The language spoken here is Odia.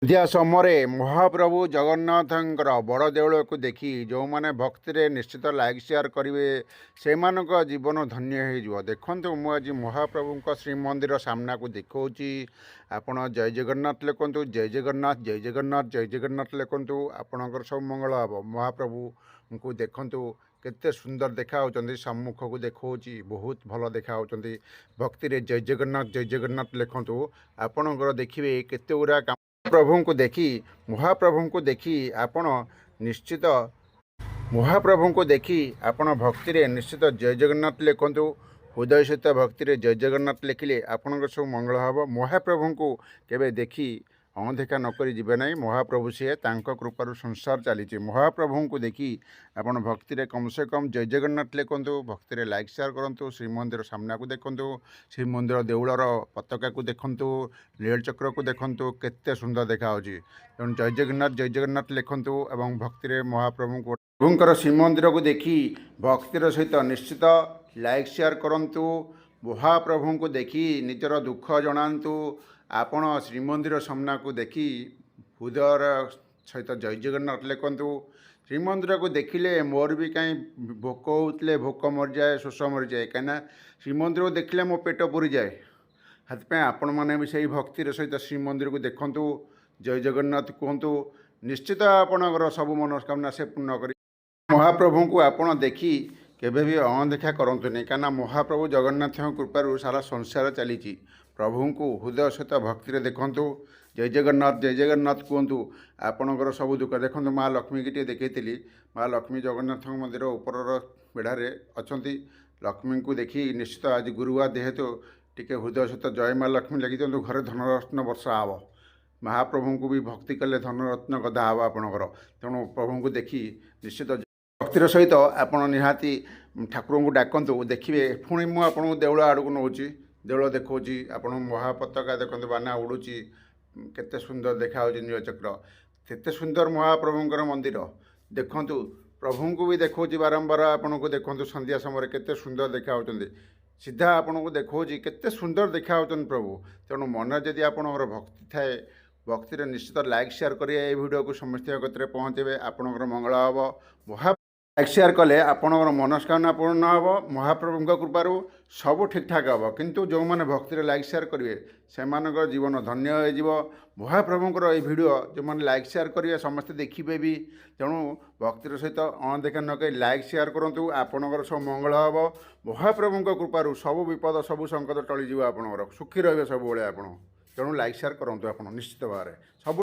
ସନ୍ଧ୍ୟା ସମୟରେ ମହାପ୍ରଭୁ ଜଗନ୍ନାଥଙ୍କର ବଡ଼ ଦେଉଳକୁ ଦେଖି ଯେଉଁମାନେ ଭକ୍ତିରେ ନିଶ୍ଚିତ ଲାଇକ୍ ସେୟାର କରିବେ, ସେମାନଙ୍କ ଜୀବନ ଧନ୍ୟ ହେଇଯିବ। ଦେଖନ୍ତୁ, ମୁଁ ଆଜି ମହାପ୍ରଭୁଙ୍କ ଶ୍ରୀମନ୍ଦିର ସାମ୍ନାକୁ ଦେଖାଉଛି। ଆପଣ ଜୟ ଜଗନ୍ନାଥ ଲେଖନ୍ତୁ। ଜୟ ଜଗନ୍ନାଥ, ଜୟ ଜଗନ୍ନାଥ, ଜୟ ଜଗନ୍ନାଥ ଲେଖନ୍ତୁ। ଆପଣଙ୍କର ସବୁ ମଙ୍ଗଳ ହେବ। ମହାପ୍ରଭୁଙ୍କୁ ଦେଖନ୍ତୁ, କେତେ ସୁନ୍ଦର ଦେଖାହେଉଛନ୍ତି। ସମ୍ମୁଖକୁ ଦେଖାଉଛି, ବହୁତ ଭଲ ଦେଖାହେଉଛନ୍ତି। ଭକ୍ତିରେ ଜୟ ଜଗନ୍ନାଥ, ଜୟ ଜଗନ୍ନାଥ ଲେଖନ୍ତୁ। ଆପଣଙ୍କର ଦେଖିବେ କେତେ ଗୁଡ଼ା କାମ। ପ୍ରଭୁଙ୍କୁ ଦେଖି, ମହାପ୍ରଭୁଙ୍କୁ ଦେଖି ଆପଣ ନିଶ୍ଚିତ, ମହାପ୍ରଭୁଙ୍କୁ ଦେଖି ଆପଣ ଭକ୍ତିରେ ନିଶ୍ଚିତ ଜୟ ଜଗନ୍ନାଥ ଲେଖନ୍ତୁ। ହୃଦୟ ସହିତ ଭକ୍ତିରେ ଜୟ ଜଗନ୍ନାଥ ଲେଖିଲେ ଆପଣଙ୍କର ସବୁ ମଙ୍ଗଳ ହେବ। ମହାପ୍ରଭୁଙ୍କୁ କେବେ ଦେଖି ଅଣଦେଖା ନକରି ଯିବେ ନାହିଁ। ମହାପ୍ରଭୁ ସିଏ, ତାଙ୍କ କୃପାରୁ ସଂସାର ଚାଲିଛି। ମହାପ୍ରଭୁଙ୍କୁ ଦେଖି ଆପଣ ଭକ୍ତିରେ କମ୍ ସେ କମ୍ ଜୟ ଜଗନ୍ନାଥ ଲେଖନ୍ତୁ। ଭକ୍ତିରେ ଲାଇକ୍ ସେୟାର କରନ୍ତୁ। ଶ୍ରୀମନ୍ଦିର ସାମ୍ନାକୁ ଦେଖନ୍ତୁ, ଶ୍ରୀମନ୍ଦିର ଦେଉଳର ପତାକାକୁ ଦେଖନ୍ତୁ, ନୀଳଚକ୍ରକୁ ଦେଖନ୍ତୁ, କେତେ ସୁନ୍ଦର ଦେଖାହେଉଛି। ତେଣୁ ଜୟ ଜଗନ୍ନାଥ, ଜୟ ଜଗନ୍ନାଥ ଲେଖନ୍ତୁ ଏବଂ ଭକ୍ତିରେ ମହାପ୍ରଭୁଙ୍କୁ, ପ୍ରଭୁଙ୍କର ଶ୍ରୀମନ୍ଦିରକୁ ଦେଖି ଭକ୍ତିର ସହିତ ନିଶ୍ଚିତ ଲାଇକ୍ ସେୟାର କରନ୍ତୁ। ମହାପ୍ରଭୁଙ୍କୁ ଦେଖି ନିଜର ଦୁଃଖ ଜଣାନ୍ତୁ। ଆପଣ ଶ୍ରୀମନ୍ଦିର ସାମ୍ନାକୁ ଦେଖି ହୃଦୟର ସହିତ ଜୟ ଜଗନ୍ନାଥ ଲେଖନ୍ତୁ। ଶ୍ରୀମନ୍ଦିରକୁ ଦେଖିଲେ ମୋର ବି କାହିଁ ଭୋକ ହେଉଥିଲେ ଭୋକ ମରିଯାଏ, ଶୋଷ ମରିଯାଏ। କାହିଁକିନା ଶ୍ରୀମନ୍ଦିରକୁ ଦେଖିଲେ ମୋ ପେଟ ପୁରିଯାଏ। ସେଥିପାଇଁ ଆପଣମାନେ ବି ସେଇ ଭକ୍ତିର ସହିତ ଶ୍ରୀମନ୍ଦିରକୁ ଦେଖନ୍ତୁ, ଜୟ ଜଗନ୍ନାଥ କୁହନ୍ତୁ। ନିଶ୍ଚିତ ଆପଣଙ୍କର ସବୁ ମନସ୍କାମନା ସେ ପୂର୍ଣ୍ଣ କରି। ମହାପ୍ରଭୁଙ୍କୁ ଆପଣ ଦେଖି କେବେ ବି ଅଣଦେଖା କରନ୍ତୁନି, କାହିଁକିନା ମହାପ୍ରଭୁ ଜଗନ୍ନାଥଙ୍କ କୃପାରୁ ସାରା ସଂସାର ଚାଲିଛି। ପ୍ରଭୁଙ୍କୁ ହୃଦୟ ସହିତ ଭକ୍ତିରେ ଦେଖନ୍ତୁ, ଜୟ ଜଗନ୍ନାଥ, ଜୟ ଜଗନ୍ନାଥ କୁହନ୍ତୁ। ଆପଣଙ୍କର ସବୁ ଦୁଃଖ। ଦେଖନ୍ତୁ, ମା ଲକ୍ଷ୍ମୀକି ଟିକେ ଦେଖେଇଥିଲି। ମା ଲକ୍ଷ୍ମୀ ଜଗନ୍ନାଥଙ୍କ ମନ୍ଦିର ଉପରର ବେଢ଼ାରେ ଅଛନ୍ତି। ଲକ୍ଷ୍ମୀଙ୍କୁ ଦେଖି ନିଶ୍ଚିତ ଆଜି ଗୁରୁବାର ଯେହେତୁ ଟିକେ ହୃଦୟ ସହିତ ଜୟ ମା ଲକ୍ଷ୍ମୀ ଲେଖିଦିଅନ୍ତୁ। ଘରେ ଧନରତ୍ନ ବର୍ଷା ହେବ। ମହାପ୍ରଭୁଙ୍କୁ ବି ଭକ୍ତି କଲେ ଧନରତ୍ନ ଗଦା ହେବ ଆପଣଙ୍କର। ତେଣୁ ପ୍ରଭୁଙ୍କୁ ଦେଖି ନିଶ୍ଚିତ ଭକ୍ତିର ସହିତ ଆପଣ ନିହାତି ଠାକୁରଙ୍କୁ ଡାକନ୍ତୁ, ଦେଖିବେ। ପୁଣି ମୁଁ ଆପଣଙ୍କୁ ଦେଉଳ ଆଡ଼କୁ ନେଉଛି, ଦେଉଳ ଦେଖାଉଛି ଆପଣ। ମହାପତାକା ଦେଖନ୍ତୁ, ବାନା ଉଡ଼ୁଛି, କେତେ ସୁନ୍ଦର ଦେଖାହେଉଛି। ନୀଳଚକ୍ର କେତେ ସୁନ୍ଦର। ମହାପ୍ରଭୁଙ୍କର ମନ୍ଦିର ଦେଖନ୍ତୁ। ପ୍ରଭୁଙ୍କୁ ବି ଦେଖାଉଛି ବାରମ୍ବାର ଆପଣଙ୍କୁ। ଦେଖନ୍ତୁ, ସନ୍ଧ୍ୟା ସମୟରେ କେତେ ସୁନ୍ଦର ଦେଖାହେଉଛନ୍ତି। ସିଧା ଆପଣଙ୍କୁ ଦେଖାଉଛି, କେତେ ସୁନ୍ଦର ଦେଖାହେଉଛନ୍ତି ପ୍ରଭୁ। ତେଣୁ ମନରେ ଯଦି ଆପଣଙ୍କର ଭକ୍ତି ଥାଏ, ଭକ୍ତିରେ ନିଶ୍ଚିତ ଲାଇକ୍ ସେୟାର କରିବେ। ଏଇ ଭିଡ଼ିଓକୁ ସମସ୍ତଙ୍କ କତିରେ ପହଞ୍ଚାଇବେ, ଆପଣଙ୍କର ମଙ୍ଗଳ ହେବ। ମହା ଲାଇକ୍ ସେୟାର କଲେ ଆପଣଙ୍କର ମନସ୍କାମନା ପୂର୍ଣ୍ଣ ହେବ। ମହାପ୍ରଭୁଙ୍କ କୃପାରୁ ସବୁ ଠିକ୍ଠାକ୍ ହେବ। କିନ୍ତୁ ଯେଉଁମାନେ ଭକ୍ତିରେ ଲାଇକ୍ ସେୟାର କରିବେ, ସେମାନଙ୍କର ଜୀବନ ଧନ୍ୟ ହୋଇଯିବ। ମହାପ୍ରଭୁଙ୍କର ଏଇ ଭିଡ଼ିଓ ଯେଉଁମାନେ ଲାଇକ୍ ସେୟାର କରିବେ, ସମସ୍ତେ ଦେଖିବେ ବି। ତେଣୁ ଭକ୍ତିର ସହିତ ଅଣଦେଖା ନ କରି ଲାଇକ୍ ସେୟାର କରନ୍ତୁ। ଆପଣଙ୍କର ସବୁ ମଙ୍ଗଳ ହେବ। ମହାପ୍ରଭୁଙ୍କ କୃପାରୁ ସବୁ ବିପଦ, ସବୁ ସଙ୍କଟ ଟଳିଯିବ ଆପଣଙ୍କର। ସୁଖୀ ରହିବେ ସବୁବେଳେ ଆପଣ। ତେଣୁ ଲାଇକ୍ ସେୟାର କରନ୍ତୁ ଆପଣ ନିଶ୍ଚିତ ଭାବରେ।